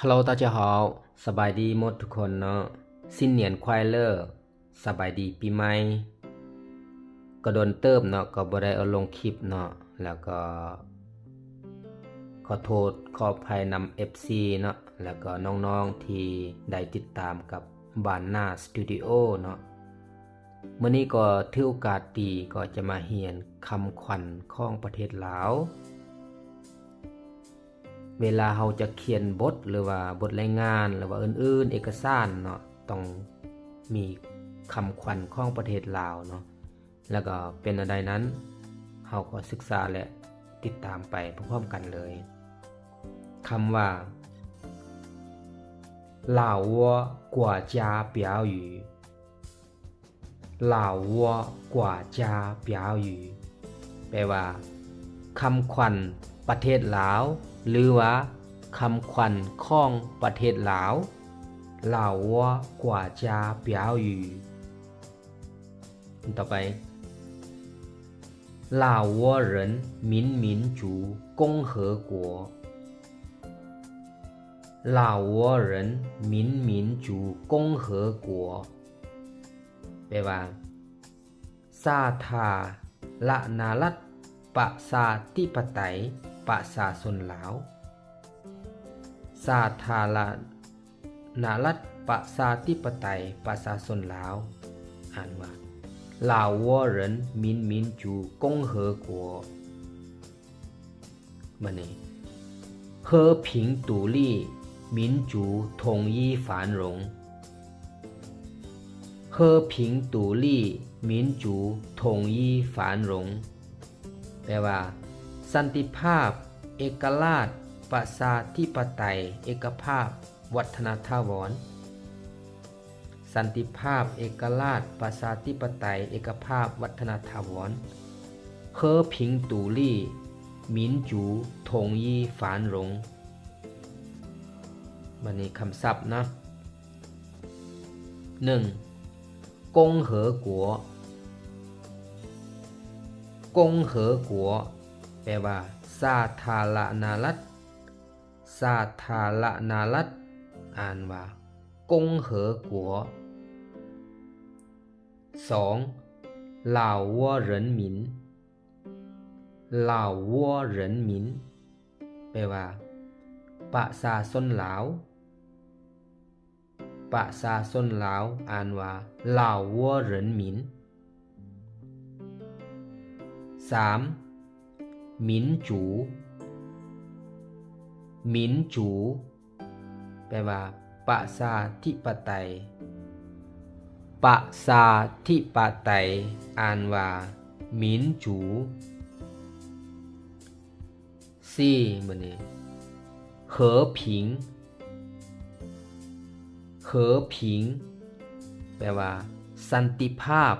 Hello 大家好 ສະບາຍດີໝົດທຸກຄົນເນາະ 新年快乐 ສະບາຍດີປີໃໝ່. ກໍດົນເຕີບເນາະ ກໍບໍ່ໄດ້ເອົາລົງຄລິບເນາະ ແລ້ວກໍຂໍໂທດຂໍອະໄພນຳເອັຟຊີເນາະ ແລ້ວກໍນ້ອງໆທີ່ໄດ້ຕິດຕາມກັບບ້ານນາສະຕູດິໂອເນາະ. ມື້ນີ້ກໍຖືໂອກາດດີ ກໍຈະມາຮຽນຄຳຂວັນຂອງປະເທດລາວ. ເວລາເຮົາຈະຂຽນບົດ ຫຼືວ່າບົດລາຍງານ ຫຼືວ່າອື່ນໆ ເອກະສານເນາະ ຕ້ອງມີຄຳຂວັນຂອງປະເທດລາວເນາະ ແລ້ວກໍເປັນແນວໃດນັ້ນ ເຮົາກໍສຶກສາ ແລະ ຕິດຕາມໄປພ້ອມໆກັນເລີຍ. ຄຳວ່າ ລາວວໍກວາຈາປຽວຢູ່ ລາວວໍກວາຈາປຽວຢູ່ ແປວ່າ ຄຳຂວັນປະເທດລາວ ຫຼືວ່າ ຄຳຂວັນຂອງປະເທດລາວ ລາວວໍກວາຈາປຽວຢູ່. ຕໍ່ໄປ ລາວວໍເຣິນມິນມິນຈູກົງເຮີກົວ ລາວວໍເຣິນມິນມິນຈູກົງເຮີກົວ ແປວ່າ ສາທາລະນະລັດ ປະຊາທິປະໄຕ ປະຊາຊົນລາວ ສາທາລະນະລັດ ປະຊາທິປະໄຕ ປະຊາຊົນລາວ ອ່ານວ່າ ລາວວໍເຣິນມິນມິນຈູກົງເຮີກົວ. ບາດນີ້ ເຮີຜິງຕູລີ້ ມິນຈູ ທົງຢີ່ ຟານລົງ ເຮີຜິງຕູລີ້ ມິນຈູ ທົງຢີ່ ຟານລົງ ແປວ່າ ສັນຕິພາບ ເອກະລາດ ປະຊາທິປະໄຕ ເອກະພາບ ວັດທະນະຖາວອນ ສັນຕິພາບ ເອກະລາດ ປະຊາທິປະໄຕ ເອກະພາບ ວັດທະນະຖາວອນ ເຮີຜິງຕູລີ້ ມິນຈູ ທົງຢີ່ ຟານລົງ. ບາດນີ້ຄຳສັບເນາະ ໜຶ່ງ ກົງເຮີກົວ ກົງເຮີກົວ ແປວ່າ ສາທາລະນະລັດ ສາທາລະນະລັດ ອ່ານວ່າ ກົງເຮີກົວ. ສອງ ລາວວໍເຣິນມິນ ລາວວໍເຣິນມິນ ແປວ່າ ປະຊາຊົນລາວ ປະຊາຊົນລາວ ອ່ານວ່າ ລາວວໍເຣິນມິນ. ສາມ ມິນຈູ ມິນຈູ ແປວ່າ ປະຊາທິປະໄຕ ປະຊາທິປະໄຕ ອ່ານວ່າ ມິນຈູ. ສີ່ ບາດນີ້ ເຮີຜິງ ເຮີຜິງ ແປວ່າ ສັນຕິພາບ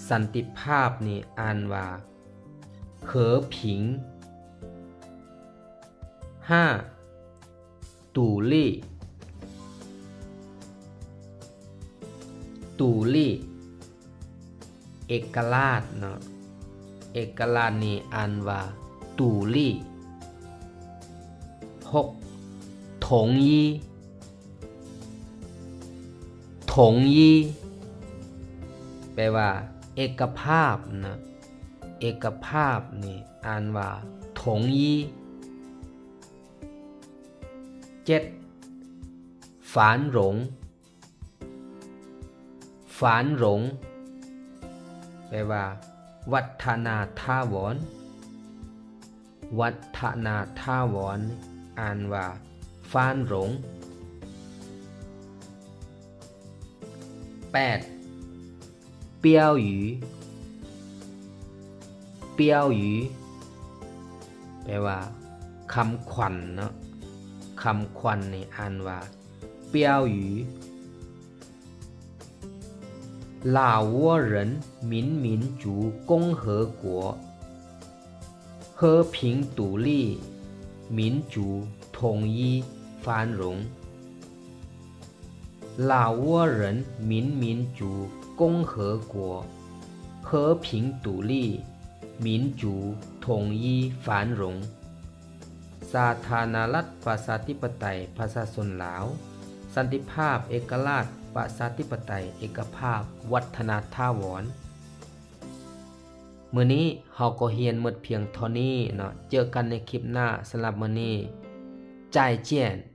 ສັນຕິພາບນີ້ອ່ານວ່າ ເຮີຜິງ. ຫ້າ ຕູລີ້ ຕູລີ້ ເອກະລາດເນາະ ເອກະລາດນີ້ອ່ານວ່າ ຕູລີ້. ຫົກ ຖົງຢີ່ ຖົງຢີ່ ແປວ່າ ເອກະພາບເນາະ ເອກະພາບນີ້ອ່ານວ່າ ຖົງຢີ່. ເຈັດ ຟານລົງ ຟານລົງ ແປວ່າ ວັດທະນະຖາວອນ ວັດທະນະຖາວອນ ອ່ານວ່າ ຟານລົງ. ແປດ ປຽວຢູ່ ປຽວຢູ່ ແປວ່າ ຄຳຂວັນເນາະ ຄຳຂວັນນີ້ອ່ານວ່າ ປຽວຢູ່. ລາວວໍເຣິນມິນມິນຈູກົງເຮີກົວ ເຮີຜິງຕູລີ້ ມິນຈູ ທົງຢີ່ ຟານລົງ. ລາວວໍເຣິນມິນມິນຈູກົງເຮີກົວ ເຮີຜິງຕູລີ້ ມິນຈູ ທົງຢີ່ ຟານລົງ. ສາທາລະນະລັດ ປະຊາທິປະໄຕ ປະຊາຊົນລາວ, ສັນຕິພາບ ເອກະລາດ ປະຊາທິປະໄຕ ເອກະພາບ ວັດທະນະຖາວອນ. ມື້ນີ້ເຮົາກໍຮຽນໝົດພຽງເທົ່ານີ້ເນາະ. ເຈີກັນໃນຄລິບໜ້າ. ສຳລັບມື້ນີ້ 再见.